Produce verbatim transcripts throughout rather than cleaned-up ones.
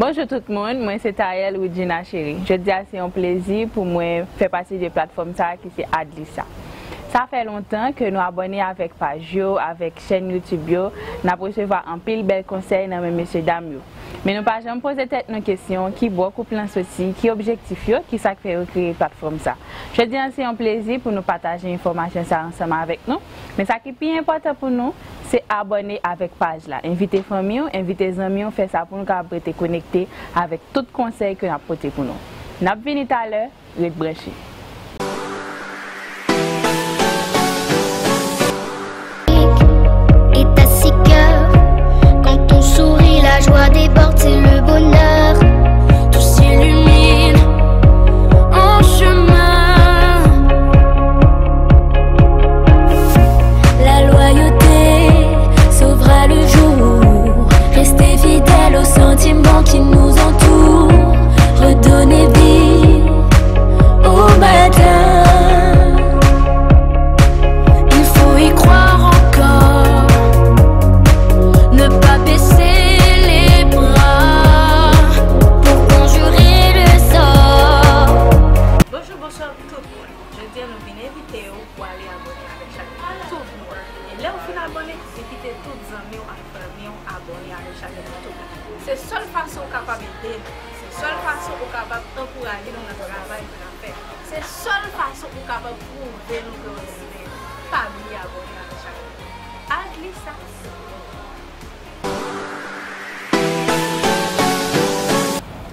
Bonjou tout moun, mwen se Tayel Woodjina Chéry. Jodi a se yon plezi pou mwen fè pati de platfòm sa a ki se Adlisa. Sa fè lontan ke nou abòne avèk paj yo, avèk chèn YouTube yo, n ap resevwa anpil bèl konsèy nan men mesye dam yo. Men nou pa janm poze tèt nou kesyon ki bò koup lan soti, ki objektif yo, ki sa k fè yo kreye platfòm sa. Jodi a se yon plezi pou nou pataje enfòmasyon sa ansanm avèk nou. Men sa ki pi enpòtan pou nou, se abòne avèk paj la. Envite fanmi w, envite zanmi w, fè sa pou nou kapab rete konekte avèk tout konsèy ke n ap pote pou nou. N ap vini talè, ret branche. Est à six cœurs. Quand on sourit, la joie déborde, c'est le bonheur. Tout s'illumine en chemin. La loyauté sauvera le jour. Rester fidèle aux sentiments qui nous entourent. Redonner vie au matin. Il faut y croire encore. Ne pas baisser les bras pour conjurer le sort. Bonjou, bonswa tout moun. Jodi a nou vin envite w pou ale abòne avèk chanèl YouTube nou an. E lè w fin abòne, envite tout zanmi w ak fanmi w abòne avèk chanèl YouTube la. Se sèl fason w kapab ede nou. Se sèl fason ou kapab ankouraje nou nan travay ke n ap fè. Se sèl fason ou kapab pwouve nou ke w renmen nou. Pa bliye abòne avèk chanèl YouTube. Adlisa.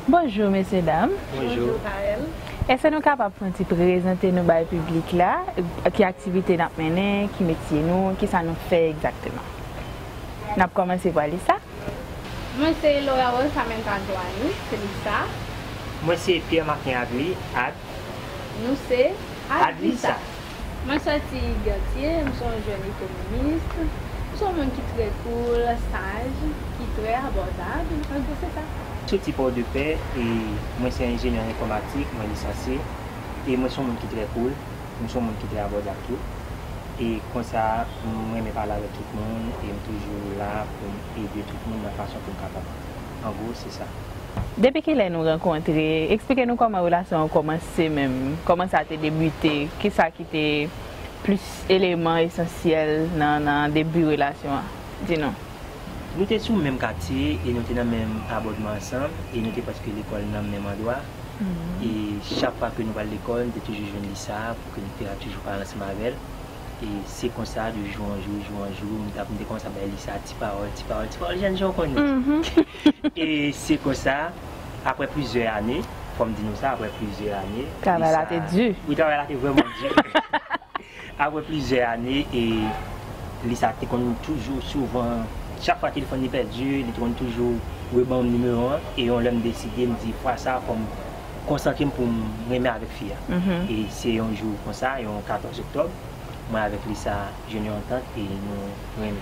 Bonjou, mesye dam. Bonjou. Bonjou, Kael. Èske nou kapab fè yon ti prezante nou bay piblik la? Ki aktivite n ap mennen? Ki metye nou? Kisa nou fè egzakteman? N ap kòmanse pa Lisa. Mwen se Laura Rose Samantha Joanie, se Lisa. Mwen se Pierre Martin Avry, Ad. Nou se Adlisa. Adlisa. Mwen soti Gantye, m se yon jèn ekonomis, m se yon moun ki trè cool, saj, ki trè abòdab, an gwo se sa. Soti Pòdepè, e mwen se enjenyè enfòmatik, mwen lisansye, e mwen se yon moun ki trè cool, m se yon moun ki trè abòdab tou. E konsa, m renmen pale avèk tout moun, e m toujou la pou m ede tout moun nan fason ke m kapab. An gwo, se sa. Depi kilè nou rankontre? Eksplike nou kòman relasyon an kòmanse menm. Kòman sa te debite? Kisa ki te plis eleman esansyèl nan, nan debi relasyon an? Di nou. Nou te sou menm katye e nou te nan menm abòdman ansanm e nou te prèske lekòl nan menm andwa. E chak fwa ke nou pral lekòl, m te toujou jwenn Lisa pou ke nou te ka toujou pale ansanm avè l. E se konsa, de jou an jou, jou an jou, m t ap, m te kòmanse ap bay Lisa ti pawòl, ti pawòl, ti pawòl, jènjan w konnen. E se konsa, apre plizyè ane, fò m di nou sa, apre plizyè ane, travay la te di. Wi, travay la te vrèman di. Apre plizyè ane, e Lisa te konn toujou, souvan, chak fwa telefòn li pèdi, li te konn toujou reban m nimewo an, e yon lè m deside, m di, fwa sa a, fò m konsantre m pou m renmen avèk fi a. E se yon jou konsa, yon katòz oktòb, mwen avèk Lisa jwenn yon antant e nou renmen.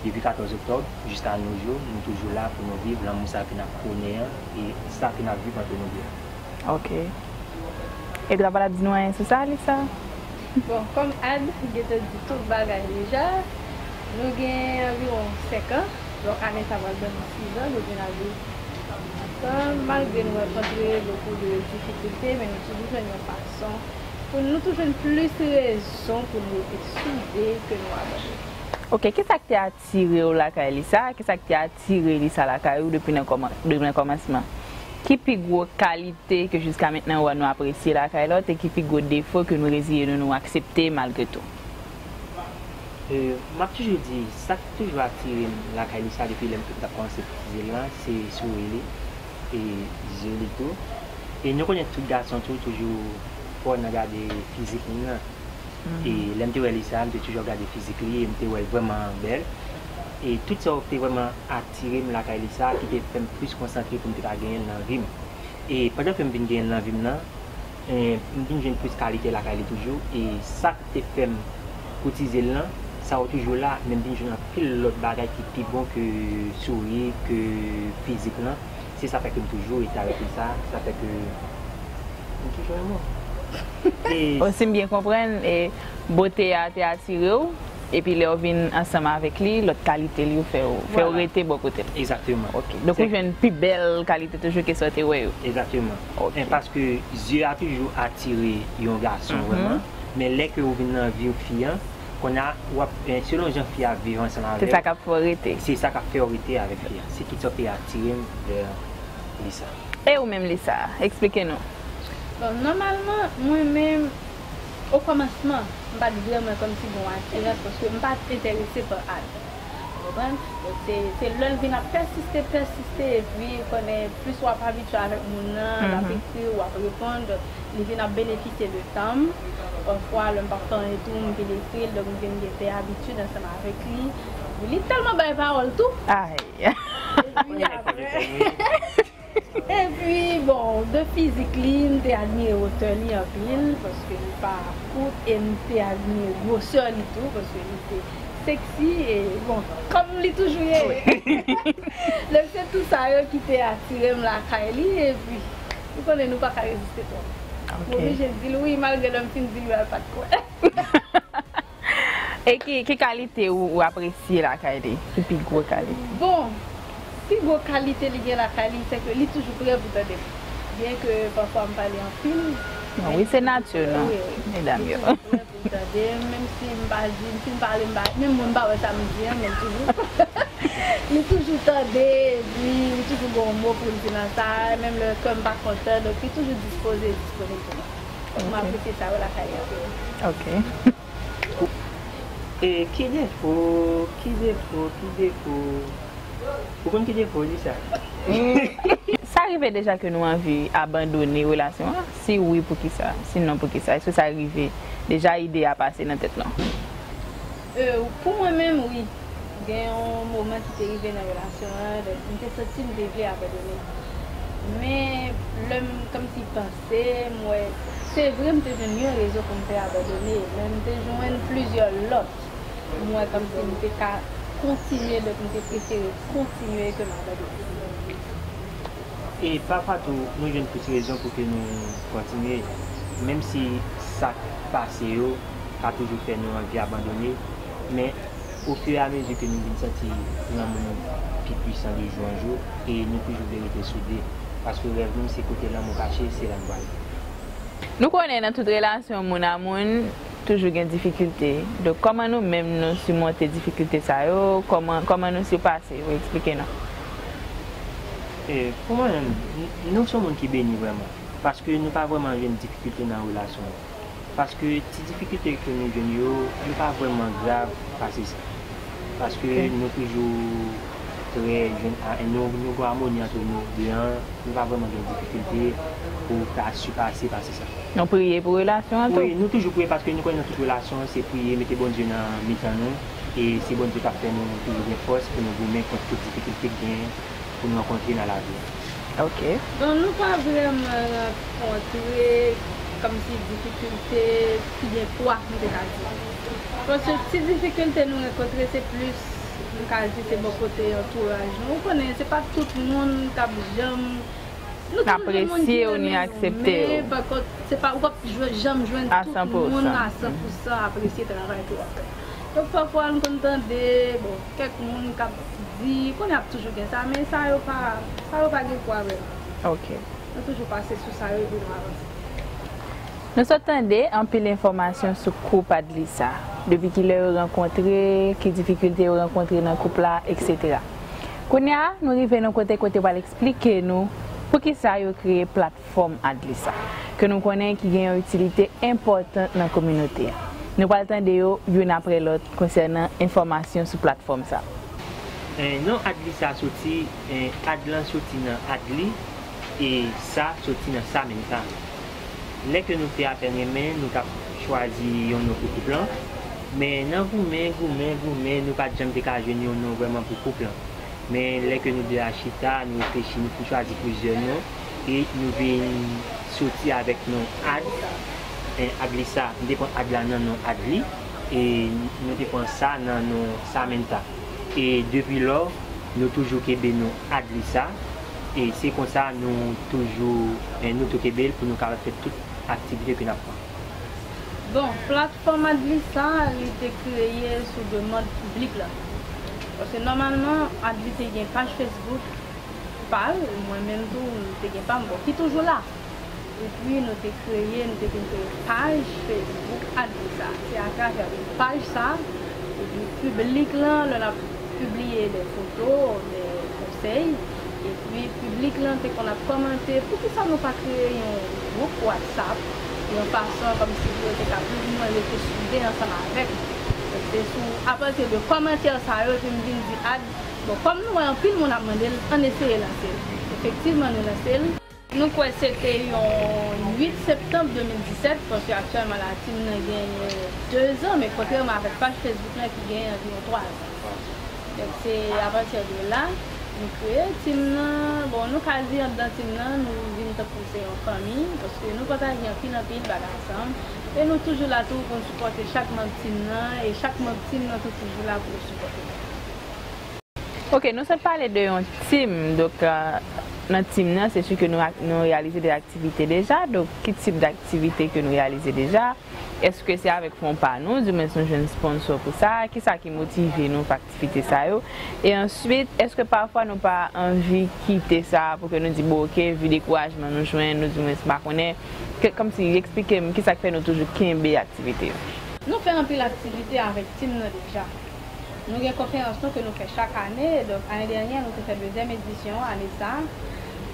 Depi katòz oktòb, jiska nos jours, nou toujou la pou nou viv lanmou sa ke n ap pwone an e sa ke n ap viv ant nou de. Ok. Epi w pa t ap di nou anyen sou sa, Lisa? Bon, kòm Ad gentan di tout bagay deja, nou gen anviwon senk an, donk ane sa pral ban nou sis an, nou vin al viv ansanm, malgre nou rankontre bokou de difikilte, men nou toujou jwenn yon fason pou nou, nou toujou jwenn plis rezon pou nou rete soude ke nou abandone. Ok, kisa k te atire w lakay Lisa? Kisa k te atire Lisa lakay ou depi nan kòman-, depi nan kòmansman? Ki pi gwo kalite ke jiska mentnan ou wè nou apresye lakay lòt e ki pi gwo defo ke nou reziye nou, nou aksepte malgre tou? E, m ap toujou di, sa k toujou atire m lakay Lisa depi lè m t ap kòmanse koutize l lan, se souri li, e zye li tou. E nou konnen tout gason tou toujou fò nan gade fizik moun nan. E lè m te wè Lisa, m te toujou ap gade fizik li, e m te wè l vrèman bèl. E tout sa yo te vrèman atire m lakay Lisa, ki te fè m plis konsantre pou m te ka genyen l nan vi m. E pandan ke m vin genyen l nan vi m nan, e, m vin jwenn plis kalite lakay li toujou, e sa k te fè m koutize l lan, sa yo toujou la, men m vin jwenn anpil lòt bagay ki pi bon ke souri, ke fizik lan. Se sa fè ke m toujou rete avèk Lisa, sa fè ke m toujou renmen w. E o, si m byen konprann, e, bote a te atire w, Epi lè w vin ansanm avèk li, lòt kalite l yo fè w, fè w Vwala. Rete bò kote l. Egzakteman. Ok. Donk ou jwenn pi bèl kalite toujou ke sa w te wè yo. Egzakteman. Ok. E paske zye a toujou atire yon gason Mhm. vrèman, men lè ke ou vin nan vi fi an, kounye a, w ap, eh, selon jan fi a ap viv ansanm avè w, Se sa k ap fè w rete. se sa k ap fè w rete avèk fi a. Se tout sa k te atire m vè Lisa. E ou menm, Lisa, eksplike nou. Bon, nòmalman, mwen menm, okòmansman, m pa t vrèman kòmsi gen yon atirans paske m pa t enterese pa Ad. Ou konprann? Donk, se, se lè l vin ap pèsiste, pèsiste, epi, ou konnen, plis w ap abitye avèk moun nan, l ap Mhm. ekri w, w ap reponn, donk, li vin ap benefisye de tan m. Pafwa, lè m p ap fè anyen tou, m vin ekri l, donk, m vin gen de abitid ansanm avèk li. Li tèlman bay pawòl tou. Ay. Epi apre, Epi, bon, de fizik li, m te admire wotè li anpil, paske li pa kout, e m te admire gwosè li tou, paske li te seksi, e, bon, kòm li toujou ye. Donk, se tout sa yo ki te atire m lakay li, epi, ou konnen nou pa ka reziste twòp. M Ok. oblije di l wi, malgre lè m fin di l wi, a l pa t kwè. E ki, ki kalite ou, ou apresye lakay li? Ki pi gwo kalite? Bon, pi gwo kalite li gen lakay li, se ke li toujou prè pou tande m. Byen ke pafwa m pale anpil, Non, men wi, li se toujou nati prè, nou, wi, wi. medam Li yo. toujou prè pou tande m, menm si m pa di, si m pale, m pa, menm mwen m pa wè sa m di an, men l toujou. Li toujou tande, epi li toujou gen yon mo pou l di nan sa, menm lè kè m pa kontan, donk li toujou dispoze, disponib pou mwen. Donk, m Ok. apresye sa yo lakay li anpil. Ok. E ki defo, ki defo, ki defo? Ou konn ki defo, Lisa? Sa rive deja ke nou anvi abandone relasyon an? Si wi, poukisa? Si non, poukisa? Èske sa rive deja, ide a pase nan tèt nou? Euh, pou mwen menm, wi. Gen yon moman ki te rive nan relasyon an, donk, m te santi m te vle abandone. Men, lè m kòmsi panse, m wè, se vre m te jwenn yon rezon pou m te abandone, men m te jwenn plizyè lòt. M wè kòmsi m te ka kontinye, donk m te prefere kontinye ke m abandone. E pafwa tou, nou jwenn plis rezon pou ke nou kontinye, menm si sa k pase yo ka toujou fè nou anvi abandone, men ofiramezi ke nou vin santi lanmou nou pi pwisan de jou an jou, e nou toujou vle rete soude, paske rèv nou se kote lanmou kache, se la n prale. Nou konnen nan tout relasyon moun a moun, toujou gen difikilte. Donk, kòman nou menm nou simonte difikilte sa yo? Kòman, kòman nou sipase yo? Eksplike nou. E, pou mwen menm, n-, nou se yon moun ki beni vrèman. Paske nou pa vrèman jwenn difikilte nan relasyon nou. Paske ti difikilte ke nou jwenn yo, yo pa vrèman grav pase sa. Paske Ok. nou toujou trè jwenn a, nou, nou gen amoni ant nou de an, nou pa vrèman gen difikilte pou ta sipase pase sa. Nou priye pou relasyon an tou? Wi, nou toujou priye paske nou konnen nan tout relasyon, se priye, mete Bondye nan mitan nou, e se Bondye k ap fè nou toujou gen fòs pou nou goumen kont tout difikilte k gen pou nou rankontre nan lavi. Ok. Bon, nou pa vrèman rankontre kòmsi difikilte ki gen pwa, m te ka di. Paske ti difikilte nou rankontre, se plis, m ka di, se bò kote antouraj nou. Ou konnen, se pa tout moun k ap janm, nou toujou jwenn moun ki Apresye w ni renmen nou, aksepte w. men pa kont, se pa, ou p ap jwe-, janm jwenn A tout san pou san. moun a san pou san apresye travay ke w ap fè. Donk, pafwa, nou konn tande, bon, kèk moun k ap di, konnen ap toujou gen sa, men sa yo pa, sa yo pa gen pwa vrèman. Ok. Nou toujou pase sou sa yo epi nou avanse. Nou sot tande anpil enfòmasyon sou koup Adlisa. Depi kilè yo rankontre, ki difikilte yo rankontre nan koup la, etsetera. Kounye a, nou rive nan kote, kote w pral eksplike nou poukisa yo kreye platfòm Adlisa, ke nou konnen ki gen yon itilite enpòtan nan kominote a. Nou pral tande yo youn apre lòt konsènan enfòmasyon sou platfòm sa. Eh, non Adlisa soti, eh, Ad lan soti nan Adli, e Sa soti nan Samantha. Lè ke nou te apèn renmen, nou t ap chwazi yon non pou koup lan. Men nan goumen, goumen, goumen, nou pa t janm te ka jwenn yon non vrèman pou koup lan. Men lè ke nou de a chita, nou reflechi, nou fin chwazi plizyè non, e nou vin soti avèk non Ad, en, Adlisa. Nou te pran Ad la nan non Adli, e nou te pran Sa nan non Samantha. E depi lò, nou toujou kenbe non Adlisa, e se konsa nou toujou, en, nou tou kenbe l pou nou kapab fè tout aktivite ke n ap pran. Bon, platfòm Adlisa, li te kreye sou demann piblik la. Paske nòmalman, Adli te gen paj Facebook pa l, mwen menm tou, m te gen pa m, bon, ki toujou la. Epi nou te kreye, nou te vin kreye paj Facebook Adlisa. Se atravè paj sa, epi piblik lan, lè n ap pibliye de foto, de konsèy, epi piblik lan te konn ap kòmante, poukisa nou pa kreye yon gwoup WhatsApp, yon fason kòmsi pou yo te ka plis ou mwen rete soude ansanm avèk nou. Donk, se sou, apati de kòmantè sa yo, epi m vin di, Ad, bon, kòm nou wè anpil moun ap mande l, ann eseye lanse l. Efektivman, nou lanse l. Nou kwè se te yon uit septanm de mil disèt, paske aktyèlman la, tim nan genyen de zan, men kontrèman avèk paj Facebook lan ki genyen anviwon twa zan. Donk, se apati de la, nou kreye tim nan. Bon, nou ka di anndan tim nan, nou vin tankou se yon fanmi, paske nou pataje anpil, anpil bagay ansanm. E nou toujou la tou pou n sipòte chak manm tim nan, e chak manm tim nan tou toujou la pou yo sipòte nou. Ok, nou sot pale de yon tim, donk, euh, nan tim nan, se si ke nou, ak- nou reyalize de aktivite deja, donk, ki tip daktivite ke nou reyalize deja? Èske se avèk fon pa nou, dimwens nou jwenn sponsò pou sa? Kisa ki motive nou fè aktivite sa yo? E answit, èske pafwa nou pa anvi kite sa pou ke nou di, bon, ok, vi dekourajman nou jwenn, nou dimwens pa konnen, ke- kòmsi eksplike m kisa k fè nou toujou kenbe aktivite yo? Nou fè anpil aktivite avèk tim nan deja. Nou gen konferans nou ke nou fè chak ane, donk ane dènyè nou te fè dezyèm edisyon an, ane sa a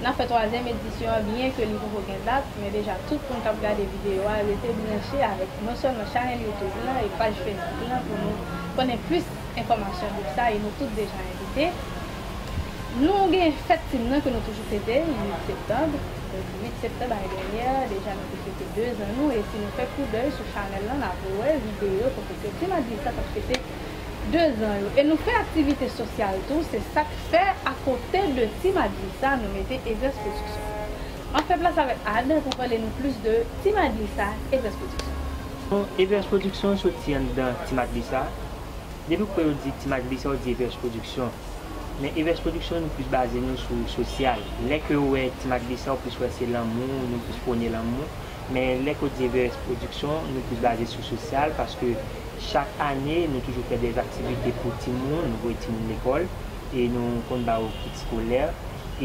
n ap fè twazyèm edisyon an, byen ke li poko gen dat, men deja tout moun k ap gade videyo a rete branche avèk non sèlman chanèl YouTube lan e paj Facebook lan pou nou konnen plis enfòmasyon de sa, e nou tout deja envite. Nou gen fèt tim nan ke nou toujou fete, uit septanm. Donk, uit septanm ane dènyè, deja nou te fete de zan nou, e si nou fè koudèy sou chanèl lan, n ap wè videyo kote ke Tim Adlisa t ap fete de zan yo. E nou fè aktivite sosyal tou, se sa k fè, akote de Tim Adlisa, nou mete Evès Pwodiksyon. M ap fè plas avèk Adan pou pale nou plis de Tim Adlisa, Evès Pwodiksyon. Bon, Evès Pwodiksyon soti anndan Tim Adlisa. Depi w kwè yo di Tim Adlisa, yo di Evès Pwodiksyon. Men Evès Pwodiksyon, nou plis baze nou sou sosyal. Lè ke w wè Tim Adlisa, ou plis wè se lanmou, nou plis pwone lanmou. Men lè ke w di Evès Pwodiksyon, nou plis baze sou sosyal, paske chak ane, nou toujou fè de aktivite pou timoun, nou voye timoun lekòl, e nou konn ba yo kit eskolè.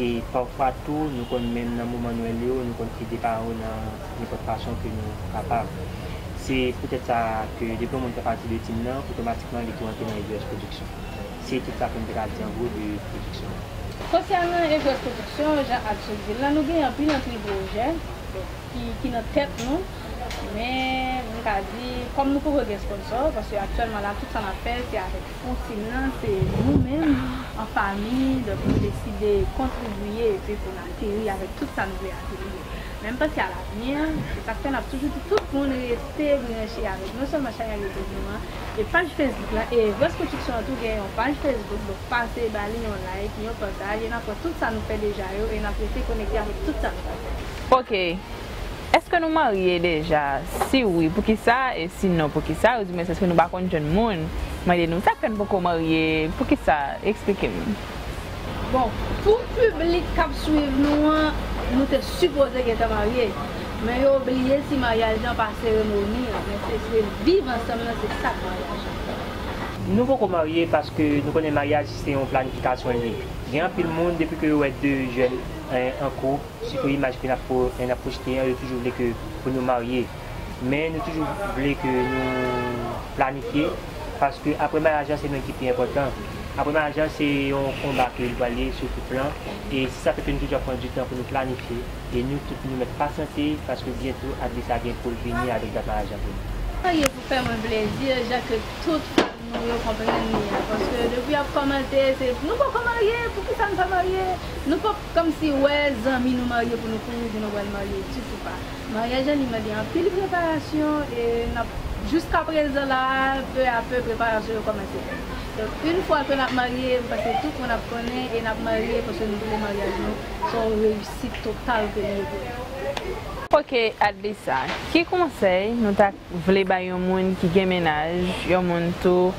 E pafwa tou, nou konn menm nan moman Nwèl yo, nou konn ede paran yo nan nenpòt fason ke nou kapab. Se poutèt sa ke depi yon moun fè pati de tim nan, otomatikman li tou rantre nan Evès Pwodiksyon. Se tout sa ke m te ka di an gwo de pwodiksyon an. Konsènan Evès Pwodiksyon, jan Ad sot di l la, nou gen anpil, anpil pwojè ki, ki nan tèt nou. Men, m ka di, kòm nou poko gen sponsò, paske aktyèlman la, tout sa n ap fè, se avèk fon tim nan, se nou menm, an fanmi, donk nou deside kontribye epi pou n ateri avèk tout sa nou vle ateri yo. Men m panse alavni an, se sa k fè n ap toujou di tout moun rete branche avèk non sèlman chanèl YouTube nou an, e paj Facebook lan, e Evès Pwodiksyon an tou gen yon paj Facebook, donk pase ba li yon like, yon pataj, e n ap wè tout sa nou fè deja yo, e n ap rete konekte avèk tout sa nou pral fè. Ok. Èske nou marye deja? Si wi, poukisa? E si non, poukisa? Ou di, men èske nou pa konn jwenn moun? Mande nou, sa k fè n poko marye? Poukisa? Eksplike m. Bon, pou piblik k ap swiv nou an, nou te sipoze gentan marye. Men yo bliye si maryaj lan pa seremoni an, men se, se viv ansanm nan, se sa k maryaj lan. Nou poko marye paske nou konnen maryaj se yon planifikasyon li ye. Gen anpil moun, depi ke yo wè de jèn, en, an koup, sitou imaj ke n ap pwo-, n ap pwojte an, yo toujou vle ke pou nou marye. Men nou toujou vle ke nou planifye, paske apre maryaj lan, se nou ki pi enpòtan. Apre maryaj lan, se yon konba ke li pral ye sou tout plan. E se sa fè ke nou toujou ap pran di tan pou nou planifye. E nou tout, nou mèt pasyante, paske byento, Adlisa gen pou l vini avèk dat maryaj lan pou nou. Marye pou fè mwen plezi, jan ke tout fan nou yo konprann li a. Paske depi y ap kòmante, se, nou poko marye, poukisa n pa marye? Nou poko kòmsi wè zanmi nou marye pou nou kouri di nou pral marye, ditou pa. Maryaj lan, li mande anpil preparasyon, e n ap, jiskaprezan la, pe a pe, preparasyon yo kòmanse fèt. Donk, yon fwa ke n ap marye, m panse tout moun ap konnen, e n ap marye paske nou vle maryaj nou se yon reyisit total ke li ye pou nou. Ok, Adlisa, ki konsèy nou ta vle bay yon moun ki gen mennaj, yon moun tou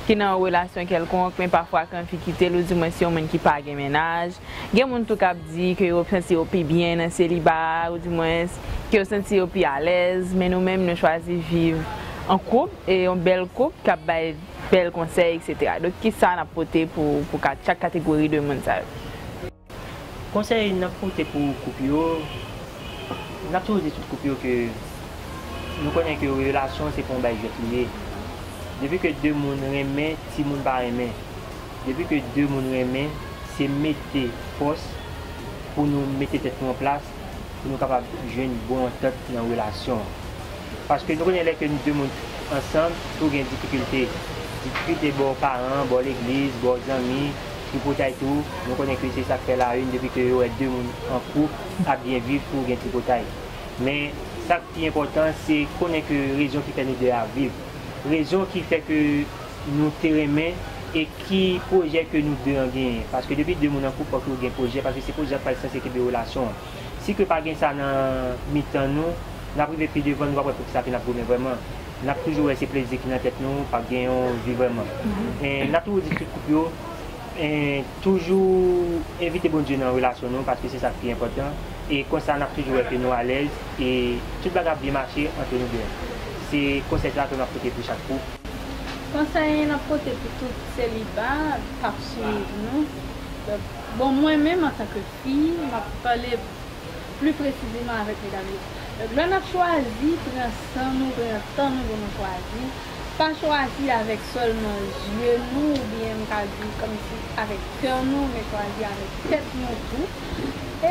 ki nan yon relasyon kèlkonk, men pafwa k anvi kite l, oudimwens se yon moun ki pa gen mennaj? Gen moun tou k ap di ke yo santi yo pi byen nan seliba a, oudimwens Ke yo santi yo pi alèz, men nou menm nou chwazi viv an koup, e yon bèl koup k ap bay bèl konsèy, et cetera. Donk, kisa n ap pote pou, pou ka, chak kategori de moun sa yo? Konsèy n ap pote pou koup yo, n ap toujou di tout koup yo ke nou konnen ke relasyon se pa yon bay jwèt li ye. Depi ke de moun renmen, timoun pa renmen. Depi ke de moun renmen, se mete fòs pou nou mete tèt nou an plas, pou nou kapab jwenn bon antant nan relasyon an. Paske nou konnen lè ke nou de moun ansanm, tou gen difikilte. Difikilte bò paran, bò legliz, bò zanmi, tripotay tou. Nou konnen ke se sa k fè la une depi ke yo wè de moun an koup ap byen viv, tou gen tripotay. Men sa k pi enpòtan, se konnen ke rezon ki fè nou de a viv. Rezon ki fè ke nou te renmen e ki pwojè ke nou de an genyen. Paske depi de moun an koup, fòk yo gen pwojè, paske se pwojè k pral sanse kenbe relasyon an. Si ke pa gen sa nan mitan nou, n ap rive pi devan, nou p ap wè poukisa ke n ap goumen vrèman. N ap toujou wè se plezi ki nan tèt nou, p ap gen yon vi vrèman. E n ap toujou di tout koup yo, e toujou envite Bondye nan relasyon nou, paske se sa k pi enpòtan. E konsa, n ap toujou wè ke nou alèz, e tout bagay ap byen mache ant nou de. Se konsèy sa ke m ap pote pou chak koup. Konsèy n ap pote pou tout seliba k ap swiv nou. Donk, bon, mwen menm, antanke fi, m ap pale pli presizeman avèk medam yo. Donk, lè n ap chwazi, pran san nou, pran tan nou pou nou chwazi. Pa chwazi avèk sèlman zye nou, oubyen m ka di kòmsi avèk kè nou, men chwazi avèk tèt nou tou.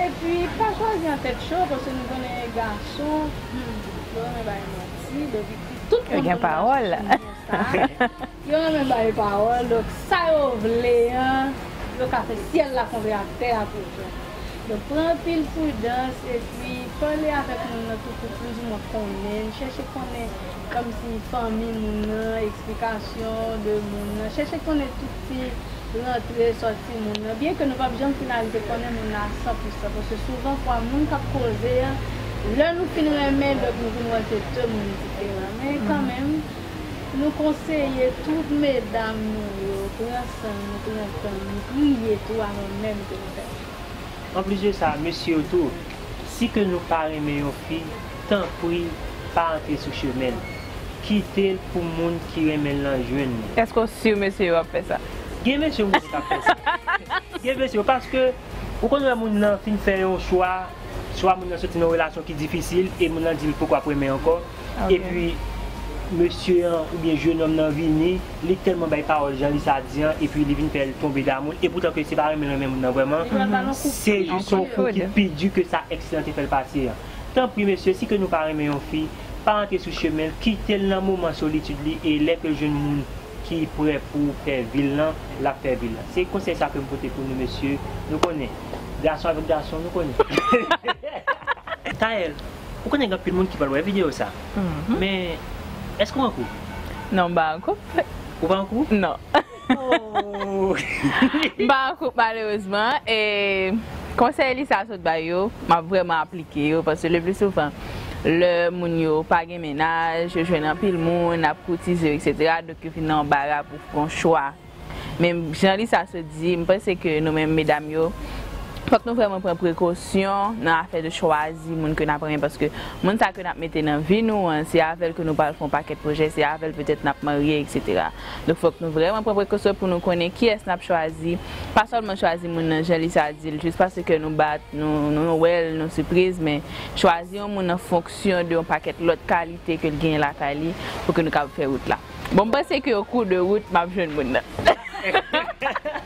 Epi, pa chwazi an tèt cho, paske nou konnen gason, hmm, yo renmen bay manti, donk, tout moun konn gason sou moun sa. Yo renmen bay pawòl, donk sa yo vle an, yo ka fè syèl la kontre ak tè a pou yo jwenn. Donk pran anpil pridans, epi pale avèk moun nan tou pou plizoumwen konnen l, chèche konnen kòmsi fanmi moun nan, eksplikasyon de moun nan, chèche konnen tout ti rantre sòti moun nan, byen ke nou p ap janm fin arive konnen moun nan a san pou san, paske souvan fwa moun k ap koze an, lè nou fin renmen, donk nou vin wè se de moun diferan, men kanmenm, Nou konseye tout medam nou yo pran san nou, pran tan nou, priye tou avan menm ke nou fè l. Anplis de sa, mesye yo tou, si ke nou pa renmen yon fi, tanpri pa antre sou chemen l. Kite l pou moun ki renmen l lan jwenn li. Èske w si mesye yo ap fè sa? Gen mesye ou konnen k ap fè sa. Gen mesye yo, paske ou konn wè moun nan fin fè yon chwa, swa moun nan soti nan yon relasyon ki difisil e moun nan di l poko ap renmen ankò. Epi mesye an oubyen jennonm nan vini, li tèlman bay pawòl jan li sa di an, epi li vin fè l tonbe damou l, epoutan ke se pa renmen l renmen moun nan vrèman, se jis yon kou ki pi di ke sa èks lan te fè l pase an. Tanpri mesye, si ke nou pa renmen yon fi, pa antre sou chemen l, kite l nan moman solitid li, e lè ke l jwenn moun ki prè pou fè vi l lan, l ap fè vi l lan. Se konsèy sa ke m pote pou nou mesye, nou konnen, gason avèk gason, nou konnen. Taël, ou konnen gen anpil moun ki pral wè videyo sa. Men, èske w an koup? Non, m pa an koup. Ou pa an koup? Non. M pa an koup malerezman. E konsèy Lisa sot bay yo, m ap vrèman aplike yo. Paske le pli souvan, lè moun yo pa gen mennaj, yo jwenn anpil moun, ap koutize yo, etsetera. Donk, yo vin nan anbara pou fè yon chwa. Men jan Lisa sot di, m panse ke nou menm medam yo, fòk nou vrèman pran prekosyon nan afè de chwazi moun ke n ap renmen, paske moun sa ke n ap mete nan vi nou an, se avè l ke nou pral fè yon pakèt pwojè, se avè l petèt n ap marye, etsetera. Donk fòk nou vrèman pran prekosyon pou nou konnen kiyès n ap chwazi, pa sèlman chwazi moun nan jan Lisa di l, jis paske nou bat, nou, nou wè l, nou sipriz, men chwazi yon moun an fonksyon de yon pakèt lòt kalite ke l genyen lakay li pou ke nou kapab fè wout la. Bon, m panse ke o kou de wout, m ap jwenn moun nan.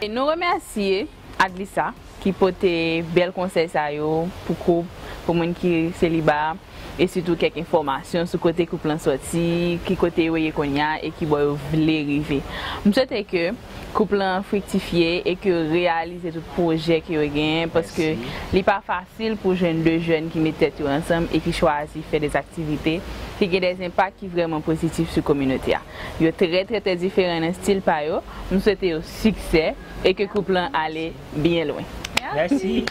E nou remèsye Adlisa ki pote bèl konsèy sa yo pou koup, pou moun ki seliba, e sitou kèk enfòmasyon sou kote koup lan sòti, ki kote yo ye kounye a e ki bò yo vle rive. M swete ke koup lan friktifye e ke yo reyalize tout pwojè ke yo genyen, paske li pa fasil pou jwenn de jèn ki met tèt yo ansanm e ki chwazi fè de aktivite ki gen de enpak ki vrèman pozitif sou kominote a. Yo trè, trè, trè diferan nan estil pa yo. M swete yo siksè e ke koup lan ale byen lwen. Mèsi.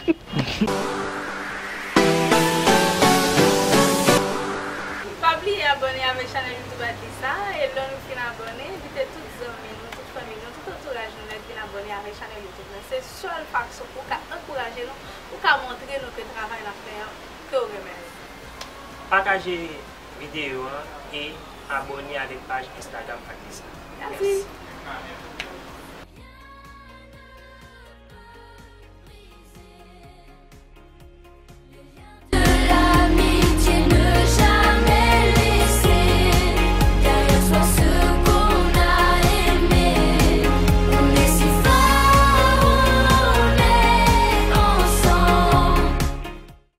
Pa bliye abòne avèk chanèl YouTube Adlisa e lè nou fin abòne, envite tout zanmi nou, tout fanmi nou, tout antouraj nou nèt vin abòne avèk chanèl YouTube lan. Se sèl fason pou w ka ankouraje nou, pou w ka montre nou ke travay n ap fè an, ke w renmen l. Pataje videyo an e abòne avèk paj Instagram Aklis la. Mèsi.